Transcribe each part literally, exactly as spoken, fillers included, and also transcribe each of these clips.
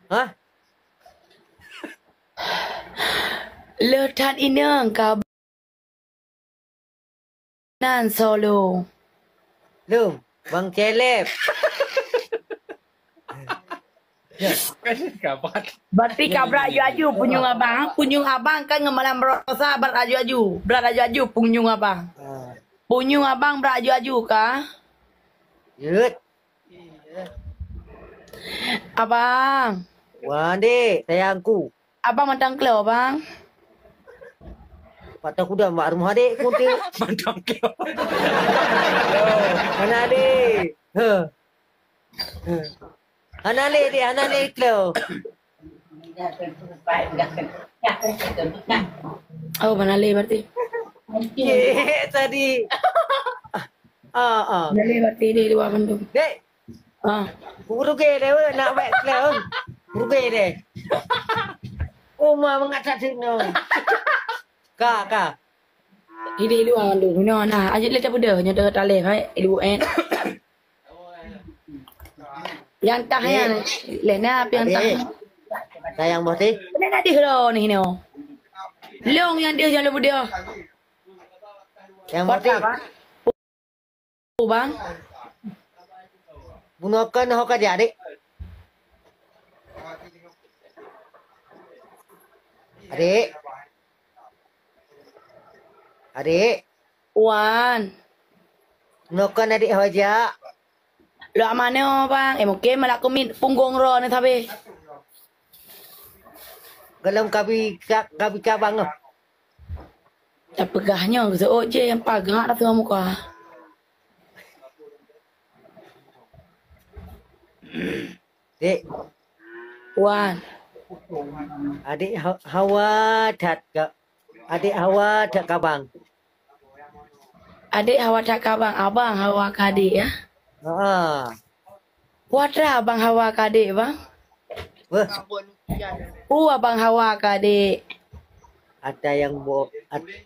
Hah? Leuh that inong ka nan solo. Lom, Bang Celeb. Berarti ka brat aju-aju punyueng abang. Punyueng abang kan ngon malam barosa brat aju-aju. Brat aju-aju punyueng abang. Ah. Punyueng abang brat aju-aju ka? Jeuet. Abang. Wah, dek, sayangku. Abang mantong klo, bang. Patah kuda mak rumah dek, kunti. Mantong klo. Mana dek? He. He. Hana lé dek, hana lé klo. Oh, mana lé berarti? Cek tadi. Ah, ah. Mana lé berarti di luar bandum. Dek. Ah. Kurugi deh, weh, nak baik klo. Kurugi deh. Uma mangat tak sino. Ka, ka. Idéh luwa mandum. Inoe nah, ajeut lé tapeudeuh nyoe teuh taleh hai, ibu eh. Nyang tah nyan, lé na piang tah. Sayang boh teh. Kena na deuh lo ni hino. Long nyang deuh nyang lé peudeuh. Yang boh teh. Bang. Bunoe kon ho ka jak, Dek? Adik. Adik. Wan. Bunoe kon adik ho jak? Lok manoe, Bang? Eh, mungkin malak kumit punggong droeneuh sabe. Golom kabi ka, kabi ka, Bang, oh. Tapeugah nyoe geuseuôt jih nyang pagat ateueh muka. Dek. Wan. Adik ha-, hawa that ka, adik hawa that ka bang. Adik hawa that ka bang, abang hawa ka adik, ya? Ha. Peue atra abang hawa ka adik, bang? Weh. Peue abang hawa ka adik? Ata nyang bo-, at-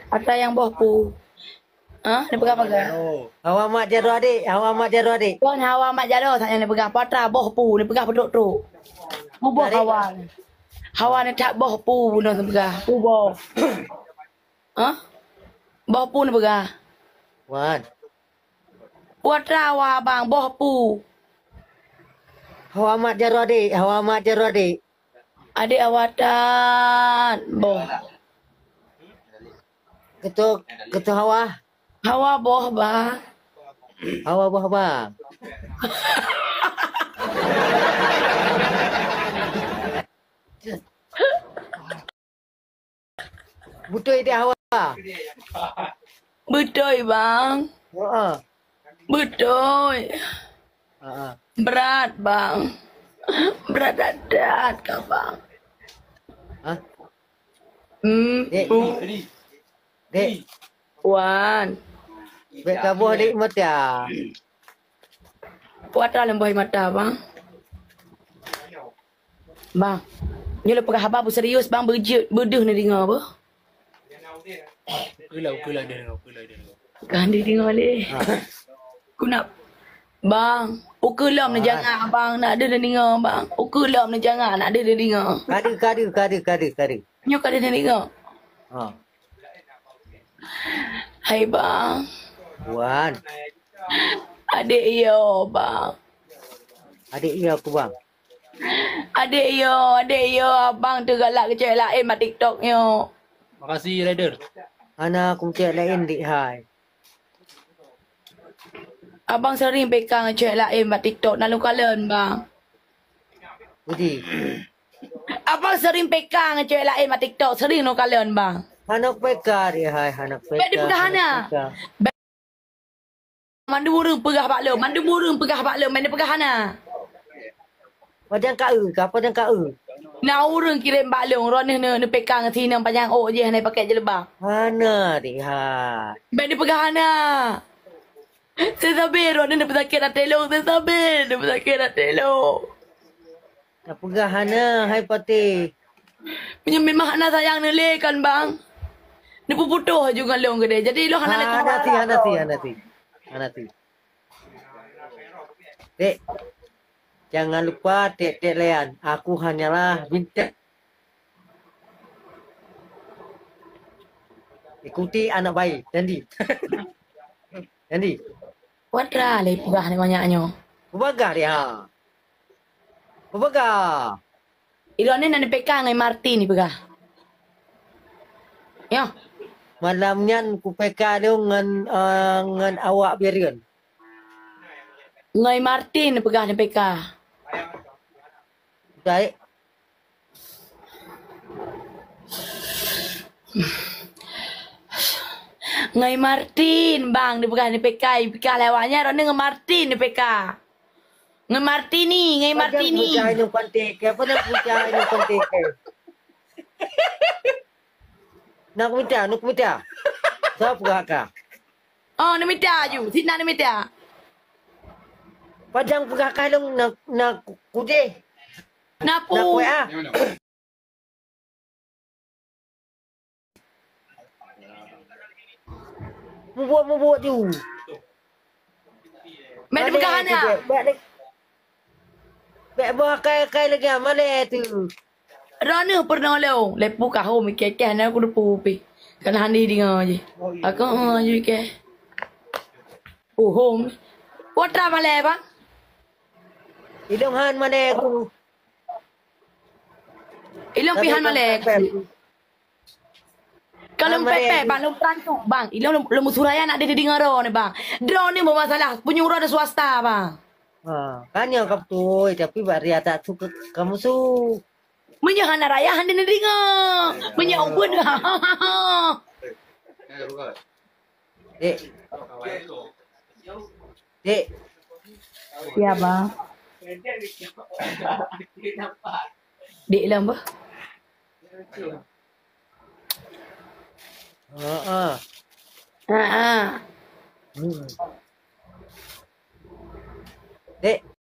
Ata nyang boh pu. Ha? Neupeugah paga? Hawa mat jaroe adik, hawa mat jaroe adik. Kon hawa mat jaroe, saat nyan neupeugah peue atra boh pu, neupeugah peutrok-trok. Pu boh hawa. Hawa nyan that boh pu bunoe neupeugah. Pu boh. Ha? Boh pu neupeugah. Wan. Peue atra hawa abang boh pu. Hawa mat jaroe adik, hawa mat jaroe adik. Adik hawa that boh. Keutu, keutu hawa. Hawa boh, bang. Hawa boh, bang. Beutôi dek hawa. Beutôi, bang. Heeh. Beutôi. Heeh. Brat, bang. Brat that-that ka, bang. Hah? Hmm. Dek. Dek. Wan. Bèk kaboh dek mata. Peue atra lam boh mata, bang. Bang, nyoe lôn peugah haba beuserius, bang, beujeuet, beudeuh neudeungoe beuh. Ukeue lah, ukeue lah deuh, ukeue lah deuh. Kan dideungoe lé. Ha. Ku nak, bang, ukeue lom neujangak, bang, nak deuh neudeungoe, bang. Ukeue lom neujangak, nak deuh neudeungoe. Ka deuh, ka deuh, ka deuh, ka deuh, ka deuh. Nyoe ka deuh neudeungoe. Ha. Hai, bang. Wan. Adék yo, bang. Adék yo ku, bang. Adék yo, adék yo, abang teugalak keu cewek laén bak TikTok nyoe. Makasih, Rider. Hana kucék laén, Dik hai. Abang sering peka ngon cewek laén bak TikTok, na lôn kalon, bang. Puji. Abang sering peka ngon cewek laén bak TikTok, sering lôn kalon, bang. Hana kupeka, Dik hai, hana kupeka. Bèk dipeugah hana. Hana kupeka. Mandum ureueng peugah bak lôn, mandum ureueng peugah bak lôn, meunan peugah hana. Pajan ka eu, ka pajan ka eu. Na ureueng kirém bak lôn, droeneuh neu-, neupeka ngon si inong panyang ôk jih hana pakai jilbab. Hana, Dik hai. Bèk neupeugah hana. Seusabe droeneuh neupeusakét até lôn, seusabe neupeusakét até lôn. Tapeugah hana, hai patéh. Meunyoe memang hana sayang neulé kan, bang? Neupeuputoh aju ngon lôn keudeh. Jadi lôn hana lé. Hana si, hana si, hana si. Hana si. Dek. Jangan lupa tek-tek layan. Aku hanyalah bintang. Ikuti anak bayi. Janji. Janji. Watra lé peugah ni banyak nyoe. Peugah dia. Peugah. Ilôn ni na N P K ngon Martin ni peugah. Nyoh. Malam nyan ku P K lôn ngon, eh, ngon awak Bireuen. Ngon Martin peugah N P K. Baik. Ngon Martin, bang, dipeugah N P K, N P K lewat nyan, droeneuh ngon Martin N P K. Ngon Martini, ngon Martini. Apa nyang peugah nyoe pantai ke? Apa nyang peugah nyoe pantai ke? Nak mita, nak mita. Siapa peugah ka? Oh, nak mita aju. Sina nak mita. Padang peugah ka lôn nak, nak kudeh. Nak Nak pu. Kueh ah. Mubuet-mubuet ju. Mat peugah hana. Bèk, bèk, bèk boh akai-akai lagèe malèe tu. Droeneuh peurunoe lôn, lé pu kahom ikèh-ikèh hana kuteupeu pih. Kana hana deungoe jih. Aku, eh, ju ikèh. Uhom. Watra malèe, bang. Ilôn han malèe ku. Ilôn pih han malèe. Kalau pepè, bang, lôn peurantô, bang. Ilôn lôn, lôn meusuraya nak dideungoe droeneuh, bang. Droeneuh bermasalah, punya uroe swasta, bang. Ha, kan nyang ka beutôi, tapi bak raya tak suka kamu su. Meunyoe hana raya, hana neudeungoe. Meunyoe ubun, Dek. Dek. Ya, bang. Dek lom bah. Heeh. Heeh. Hmm. Dek.